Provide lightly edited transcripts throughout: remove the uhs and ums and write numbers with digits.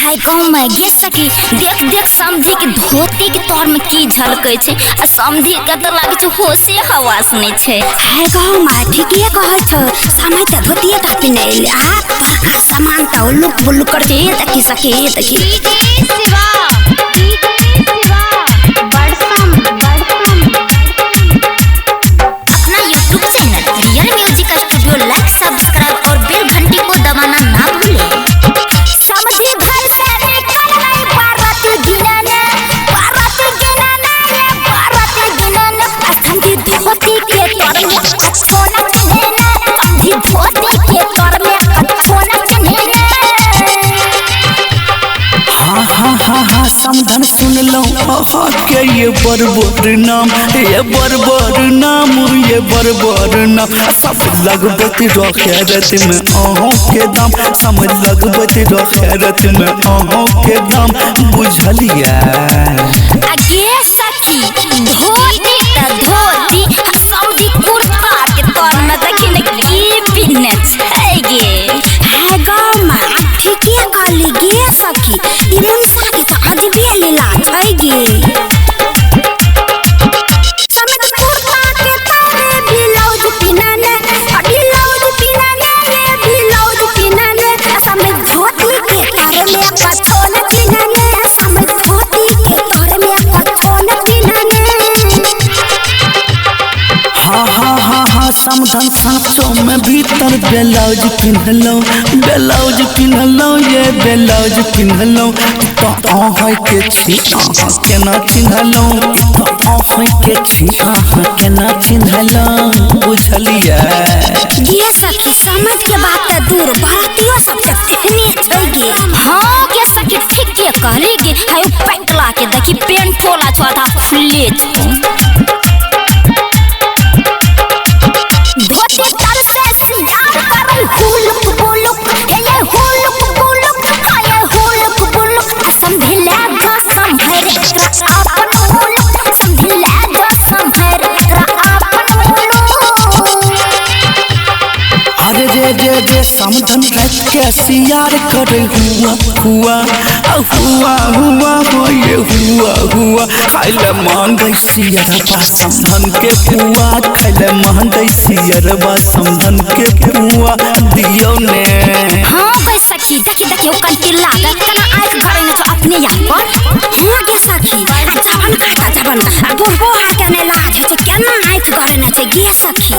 हाय गाँव में गे सखी, देख देख समधी के धोती के तौर में की झलकै छै, आ समधी के तऽ लागै छै होशे हवास नहि छै। हाय गाँव में ठीके कहै छौ, समय तऽ धोतिये टा पिन्ह एलै, आ बड़का सामान तऽ उलुक बुलुक करै छै। देखी सखी देखी। शिवा शिवा बरसम बरसम। अपना YouTube channel real music studio like subscribe और बेल घंटी को दबाना ना भूलें। समधी घर से निकल गई बाराती गिनने, बाराती गिनने रे बाराती गिनने, समधी धोती के तर में सोना चिन्हने, समधी धोती के तर में सोना चिन्हने। हाँ हाँ हाँ हाँ समधन सुन लो अहाँ के ये बड़ नाम, ये बड़ नाम, ये बड़ नाम, सब लगबैत रखैरत में अहों के दाम, समझ लगबैत रखैरत में अहों के दाम, बुझलियै। आगे सखी धोती त धोती, समधी कुर्ता के तर में देखी ने की पिन्हने छै गे। हाय गाँव में ठीके कहली गे सखी, ई मुनसा के तऽ अजबे लीला छै गे। समझ कुर्ता के तारे ब्लाउज पिन्हने, ब्लाउज पिन्हने रे ब्लाउज पिन्हने, समझ धोती के तर में कछो न चिन्हने, समझ धोती के तर में कछो न चिन्हने। हाँ हाँ हाँ हाँ समधन साँचो में भीतर ब्लाउज पिन्हलौं, ब्लाउज पिन्हलौं ये ब्लाउज पिन्हलौं, तऽ अहाँ के छी अहाँ केना चिन्हलौं, तऽ अहाँ के छी अहाँ केना चिन्हलौं, बुझलियै। गे सखी समझ के बात तऽ दूर, बारातियो सब तऽ तेहने छै गे। हाँ गे सखी ठीके कहली गे, हाय पैंटला के देखी पेंटोला छौ आधा खुलले छौ। धोती तर से सियार करई हुलुक बुलुक, हे ये हुलुक बुलुक, हाय हुलुक बुलुक, समझ ले ग संभर एकरा आपन मुलुक, समझ ले ग संभर एकरा आपन मुलुक। अरे रे रे रे समधन रात के सियार करे हुआ हुआ हुआ हुआ हो ये हुआ हुआ, खाइले मांगै सियरबा समधन के पुआ, खाइले मांगै सियरबा समधन के पुआ, दियौ ने। हाँ गई सखी देखी देखी ओ कंटिला के केना आँखि गड़ेने छौ अपने यहाँ पर। हाँ गे सखी, आ जवन का तऽ जवन का, आ बुढ़बो आर के नहि लाज होइ छै, केना आँखि गड़ेने छै गे सखी।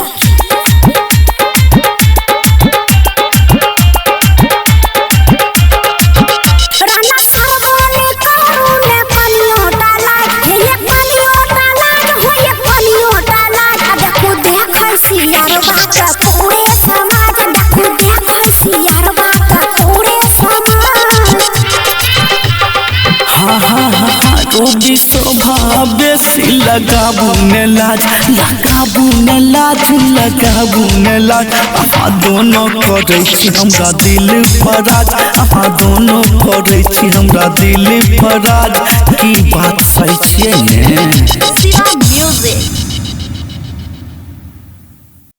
हाँ हाँ हाँ रोगी शोभा बेसी लगाबू ने लाज, लगाबू ने लाज, लगाबू ने लाज, अहाँ दोनों करै छी हमरा दिल पर राज, अहाँ दोनों करै छी हमरा दिल पर राज, की बात सही छियै ने। शिवा म्यूजिक।